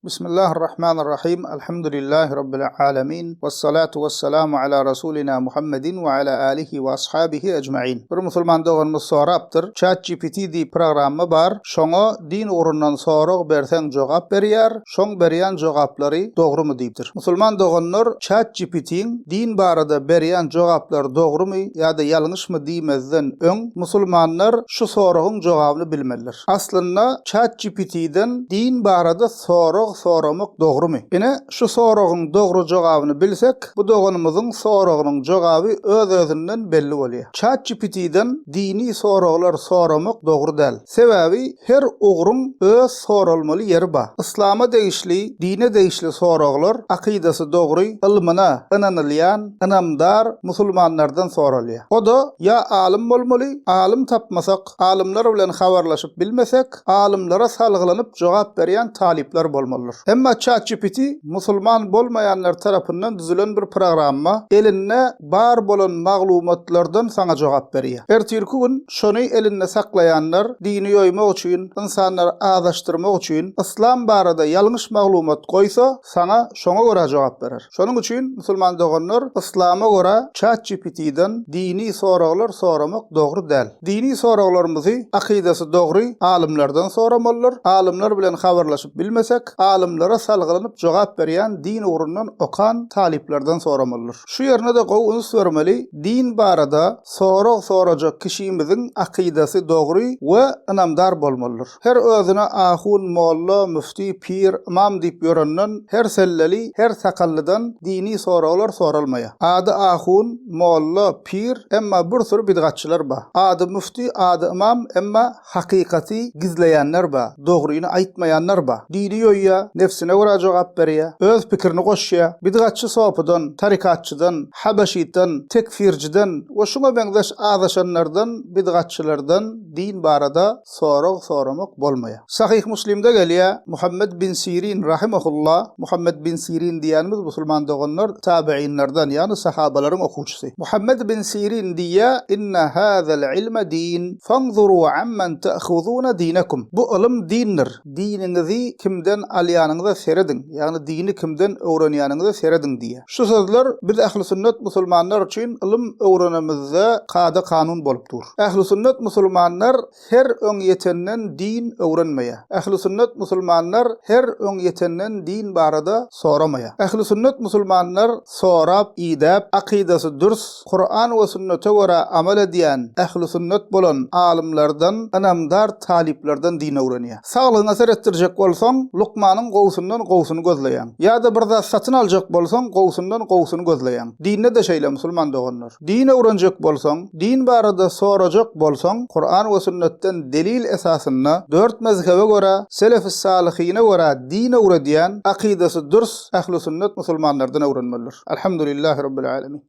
Bismillahirrahmanirrahim. Elhamdülillahi Rabbil alemin. Vessalatu vesselamu ala Rasulina Muhammedin ve ala alihi ve ashabihi ecmain. Bir musulman doganymyz sorapdyr, ChatGPT diýip programma bar, şoňa din ugrundan sorag berseň jogap berýär, şoň berýän jogaplary dogrumy diýipdir. Musulman doganlar ChatGPT-iň din barada berýän jogaplary dogrumy ýa-da ýalňyşmy diýmezden öň musulmanlar şu soragyň jogabyny bilmelidir. Aslynda ChatGPT-den din barada sorag soramak dogrumy? Ine, şu soragyň dogry jogabyny bilsek, bu doganymyzyň soragynyň jogaby öz-özünden belli bolýar. ChatGPT-den dini soraglar soramak dogry däl. Sebäbi her ugruň öz soralmaly ýeri bar. Yslama degişli, dine degişli soraglar akydasy dogry, ylmyna ynanylýan, ynamdar musulmanlardan soralýar. O-da ýa alym bolmaly, alym tapmasak, Alymlar bilen habarlaşyp bilmesek, alymlara salgylanyp jogap berýän talyplar bolmalydyr. Emma ChatGPT musulman bolmaýanlar tarapyndan düzülen bir programma, elinde bar bolan maglumatlardan saňa jogap berýär. Ertirki gün şony elinde saklaýanlar dini ýoýmak üçin, ynsanlary azaşdyrmak üçin yslam barada ýalňyş maglumat goýsa, saňa şoňa görä jogap berer. Şonuň üçin musulman doganlar yslama görä ChatGPT-den dini soraglar soramak dogry däl. Dini soraglarymyzy akydasy dogry alymlardan soramalydyr. Alymlar bilen habarlaşyp bilmesek, alymlara salgylanyp jogap berýän din ugrundan okan talyplardan soramalydyr. Şu ýerine-de gowy üns bermeli, din barada sorag sorajak kişimiziň akydasy dogry we ynamdar bolmalydyr. Her özüne ahun, molla, müfti, pir, ymam diýip ýörenden her selleli, her sakallydan dini soraglar soralmaýar. Ady ahun, molla, pir, emma bir süri bidgatçylar bar. Ady müfti, ady ymam, emma hakykaty gizleýänler bar, dogryny aýtmaýanlar bar. Dini ýoýýar, nebsine görä jogap berýär, öz pikirini goşýar. Bidgatçy sopydan, tarikatçydan, habeşitden, tekfirjiden we şuňa meňzeş azaşanlardan, bidgatçylardan din barada sorag soramak bolmaýar. Sahyh Muslimde gelýär, Muhammed bin Sirin rahimehullah, Muhammed bin Sirin diýýänimiz musulman doganlar tabeýinlerden, ýagny sahabalaryň okuwçysy. Muhammed bin Sirin diýýär, Inne hazel ilme din, fanzuru ammen te'huzune dinekum. Bu ylym dindir. Diniňizi kimden alýanyňyza serediň, ýagny dini kimden öwrenýäniňize serediň diýýär. Şu sözler biz ähli-sünnet musulmanlar üçin ylym öwrenemizde kada-kanun bolup dur. Ähli-sünnet musulmanlar her öň ýetenden din öwrenmeýär. Ähli-sünnet musulmanlar her öň ýetenden din barada soramaýar. Ähli-sünnet musulmanlar sorap, idäp, akydasy dürs, Kuran we sünnete görä amal edýän ähli-sünnet bolan alymlardan, ynamdar talyplardan din öwrenýär. Saglygyňa seretdirjek bolsaň, lukmanyň gowusyndan gowusyny gözleýäň. Ýa-da bir zat satyn aljak bolsaň, gowusyndan gowusyny gözleýäň. Dinde-de şeýle, musulman doganlar. Din öwrenjek bolsaň, din barada sorajak bolsaň, Kuran we sünnetden delil esasynda, dört mezhebe görä, selefi-salyhyna görä din öwredýän, akydasy dürs ähli-sünnet musulmanlardan öwrenmelidir. Alhamdulillahi Rabbil alemin.